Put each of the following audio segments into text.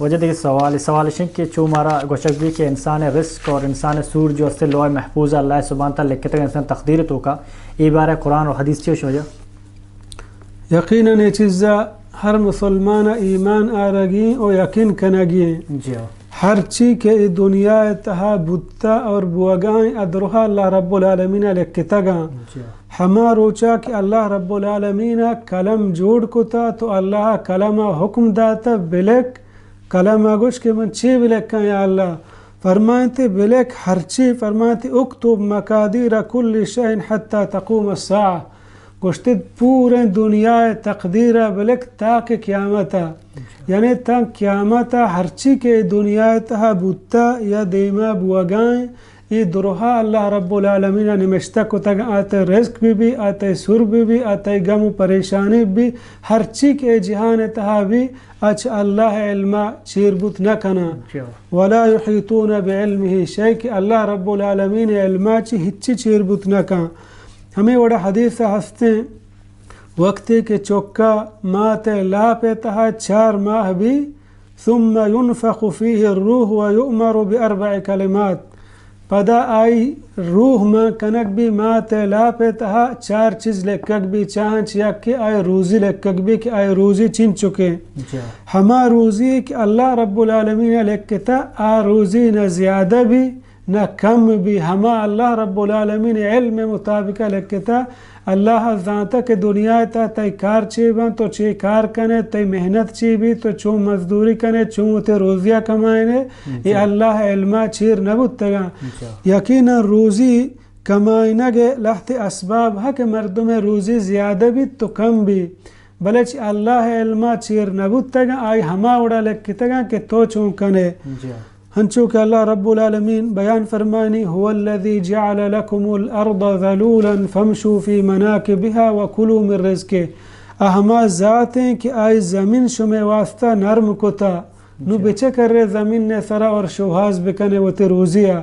واجہ دگہ سوال، سوال اش انت کہ چو مارا گوشگ بی کہ انسان رزق اور انسان سور جو است لوح محفوظ اللہ سبحانہ تعالی لکھتگ انسان تقدیر توکا، اے بارہ قرآن اور حدیث چی وش واجہ؟ یقیناً اے چیزا ہر مسلمان ایمان آرگی و یقین کنگی ہیں۔ جی ہاں۔ ہر چی کہ اے دنیا تہا بوتا اور بوگا ہیں، ادروہا اللہ رب العالمین لکھتگا۔ جی ہاں۔ ہما روچا کہ اللہ رب العالمین قلم جوڑ کتا تو اللہ قلم حکم داتا بلک، قلم ء گوش کہ من چے بلکاں یا اللہ؟ فرمائنتے بلک ہرچی، فرمائنتے اکتب مقادیر کل شیء حتی تقوم الساعہ۔ گوشتت پوریں دنیا ء تقدیر ء بلک تا کہ قیامت ء، یعنی تا قیامت ء ہرچی کہ دنیا ء تہا بوتا یا دیما بوگائیں، اے درہا اللہ رب العالمین ء نمشتہ کتگ، آ تئی رزق بہ بی، آ تئی سر بہ بی، آ تئی گم و پریشانی بہ بی، ہرچی کہ اے جہان ء تہا بی، آ چہ اللہ ء علم ء چیر بوت نہ کناں۔ جی۔ ولا یحیطون بعلمہ شیء کہ اللہ رب العالمین ء علم ء چہ ہچی چیر بوت نہ کن۔ ہمے وڑا حدیث ء ہستیں، وقتے کہ چکا مات ء لاپ ء تہا چار ماہ بی، ثم ينفخ فيه الروح ويؤمر بأربع كلمات۔ پدا آئی روح مان کنگ بی مات ء لاپ ء تہا چار چیز لکھگ بی، چاہاں چہ یکے آئی روزی لکھگ بی کہ آئی روزی چنچکیں۔ جی۔ ہما روزی کہ اللہ رب العالمین ء لکھتا، آ روزی نہ زیادہ بی، نہ کم بی، ہما اللہ رب العالمین علم مطابق لکھتا۔ اللہ زانتا کہ دنیا تا تئی کار چے بنت، تو چے کار کنے، تئی محنت چے بی، تو چون مزدوری کنے، چون وتی روزیا کمائنے، جی۔ اے اللہ علما چیر نہ بوتگاں۔ جی۔ یقیناً روزی کمائنگ لہتے اسباب ہا کہ مردم روزی زیادہ بیت تو کم بی، بلے چہ اللہ علما چیر نہ بوتگاں، آئی ہما وڑا لکھتگاں کہ تو چون کنے۔ جی۔ ہنچو کہ اللہ رب العالمین بیان فرمانی، هو الذي جعل لكم الأرض ذلولا فامشوا في مناكبها وكلوا من رزقه۔ آ ہما ذات ہیں کہ آئی زمین شمے واسطہ نرم کتا، نو جی۔ بچکرے زمین نے سرا اور شوہاز بکنے وتی روزیا۔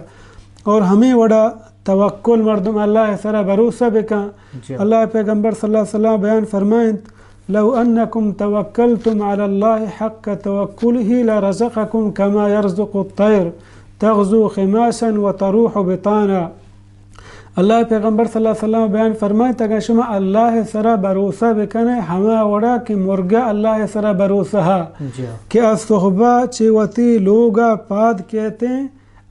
اور ہمیں وڑا توکل مردم اللہ سرا بھروسہ بکن۔ جی۔ اللہ پیغمبر صلی اللہ علیہ وسلم بیان فرمائنت، لو أنكم توكلتم على الله حق توكله لرزقكم كما يرزق الطير تغدو خماصا وتروح بطانا۔ اللہ پیغمبر صلی اللہ علیہ وسلم بیان فرمائنت، اگر شما اللہ سرا بھروسہ بکنے، ہما وڑا کہ مرگا اللہ سرا بھروسہ ہا، جی۔ کہ آ صحبا چہ وتی لوگا پاد کیتیں،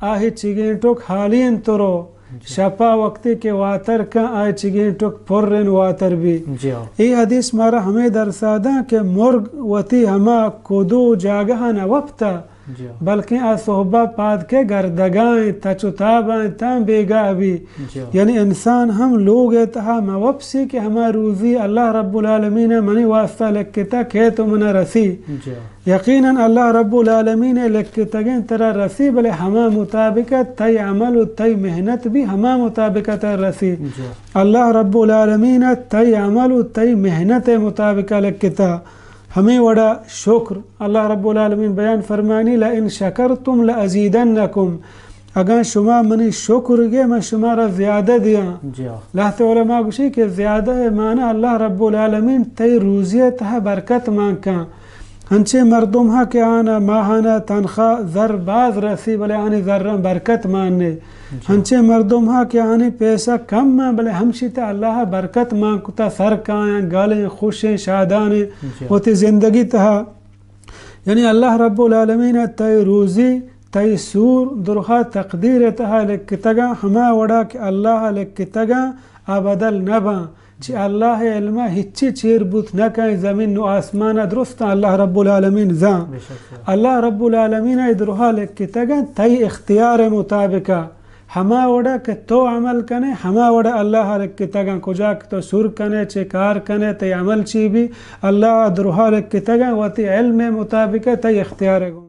آ ہچگیں ٹک حالی انت رو۔ جی۔ شپا وقتی کہ واتر کن، آ ہچگیں ٹک پر ان واتر بی۔ جی۔ اے حدیث مارا ہمیں درسا داں کہ مرگ وتی ہما کدو جاگہا نہ وپتا، جی۔ بلکیں آ صحبا پاد کے گردگائیں، تچ و تابائیں، تاں بیگاہ بی۔ جی۔ یعنی انسان ہم لوگ تہا مہ وپسی کہ ہما روزی اللہ رب العالمین منی واسطہ لکھتا کہ تو منا رسی۔ جی۔ یقیناً اللہ رب العالمین ء لکھتگیں ترا رسی، بلے ہما مطابق ء تئی عمل و تئی محنت بھی ہما مطابق ء ترا رسی۔ جی۔ اللہ رب العالمین ء تئی عمل و تئی محنت ء مطابق ء لکھتا۔ ہمیں وڑا شکر، اللہ رب العالمین بیان فرمانی، لئن شکرتم لازیدنکم، اگاں شما منی شکر گے، من شما را زیادہ دیاں۔ جی۔ لہتے علماء گوشی کہ زیادہ ء معنی اللہ رب العالمین تئی روزی ء تہا برکت مان کن۔ ہنچیں مردم ہا کہ آنا ماہانہ تنخواہ زر باز رسی، بلے آنی زراں برکت مان نے۔ جی۔ ہنچیں مردم ہا کہ آنی پیسہ کم ہیں، بلے ہمشی تہ اللہ برکت مان کتا، سر کایاں، گلیں، خوشیں، شادانیں، جی۔ وتی زندگی تہا۔ یعنی اللہ رب العالمین ء تئی روزی، تئی سور، درہا تقدیر ء تہا لکھتگاں، ہما وڑا کہ اللہ ء لکھتگاں، آ بدل نہ باں۔ چہ اللہ ء علم ء ہچی چیر بوت نہ کن، زمین و آسمان ء درستاں اللہ رب العالمین زان۔ بے شک۔ اللہ رب العالمین ء درہا لکھتگاں تئی اختیار ء مطابق ء۔ ہما وڑا کہ تو عمل کنے، ہما وڑا اللہ ء لکھتگاں۔ کجا کہ تو سر کنے، چے کار کنے، تئی عمل چی بی، اللہ ء درہا لکھتگاں، وتی علم ء مطابق ء تئی اختیار ء گوں۔